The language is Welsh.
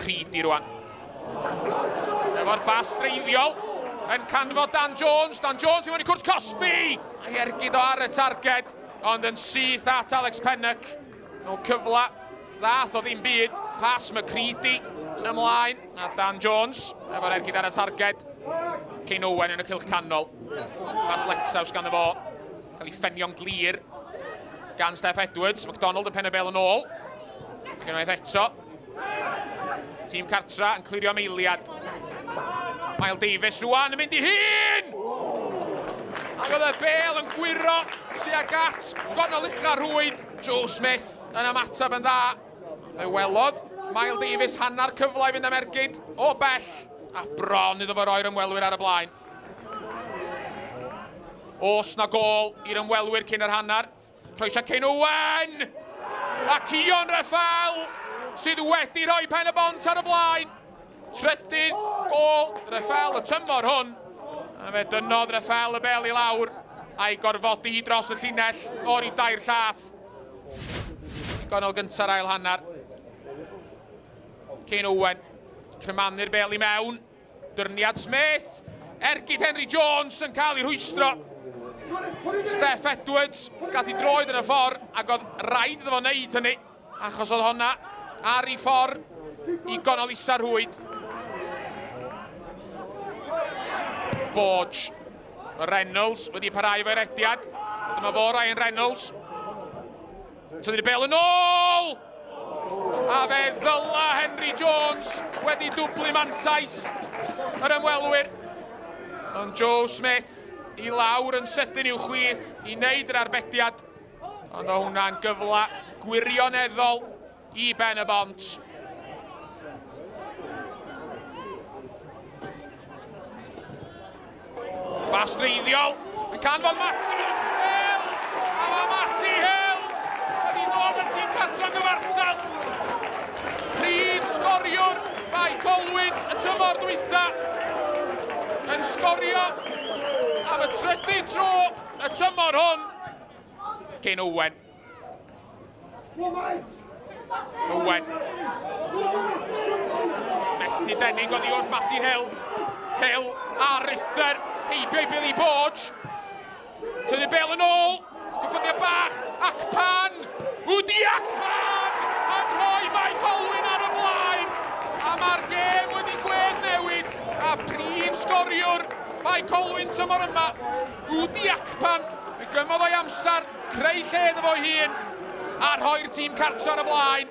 McCready rwan. Efo'r bas dreiddiol yn canfod Dan Jones. Dan Jones i mewn i cwrt cosbi! A'i ergyd o ar y targed, ond yn syth at Alex Pennock. Mewn cyfle, ddath o ddim byd. Pas McCready ymlaen, a Dan Jones efo'r ergyd ar y targed. Kane Owen yn y cylch canol. Pas Letsaws gan fo. Cael ei ffenio'n glir gan Steph Edwards. McDonald yn pen y bel yn ôl. Ac unwaith eto, tîm cartra yn clirio am eiliad. Mael Davies rwan yn mynd i hun! Ac oedd y bel yn gwyro tuag at gonol ucha rhwyd. Joe Smith yn ymateb yn dda. Fe welodd Mael Davies hanner cyfle i fynd am ergyd o bell a bron iddo fo roi'r ymwelwyr ar y blaen. Os na gol i'r ymwelwyr cyn yr hanner. Croeso Cyn Owen! A Cion Rafael sydd wedi rhoi Pen y Bont ar y blaen. Trydydd gol Rafael y tymor hwn. A fe dynnodd Rafael y bel i lawr a'i gorfodi dros y llinell o'r i dair llath. Gornel gynta'r ail hanner. Cyn Owen, crymanu'r bel i mewn. Dyrniad Smith, ergyd Henry Jones yn cael ei rhwystro. Steph Edwards gath ei droed yn y ffordd ac oedd rhaid iddo fo wneud hynny achos oedd honna ar ei ffordd i gonol isa'r rhwyd. Borge. Reynolds wedi parhau efo'i rediad. Dyma fo Ryan Reynolds. Tynnu'r bel yn ôl! A fe ddyla Henry Jones wedi dwblu mantais yr ymwelwyr. Ond Joe Smith i lawr yn sydyn i'w chwith i wneud yr arbediad. Ond o hwnna'n gyfle gwirioneddol i Ben y Bont. Bas dreiddiol, yn canfod Matty Hill! A mae Matty Hill wedi dod â'r tîm cartra gyfartal. Prif sgoriwr Bae Colwyn y tymor dwytha yn sgorio am y trydydd tro y tymor hwn. Kane Owen. Owen. Methu denig oddi wrth Matty Hill. Hill a Rither. Heibio i Billy Borge. Tynnu bel yn ôl. Cyffyniad bach. Acpan. Wdi Acpan! Yn rhoi Mike Olwyn ar y blaen. A mae'r gêm wedi gwedd newid. A prif sgoriwr Mike Olwyn tymor yma. Wdi Acpan. Fe gymodd o'i amser. Creu lle iddo fo'i hun a rhoi'r tîm cartra ar y blaen.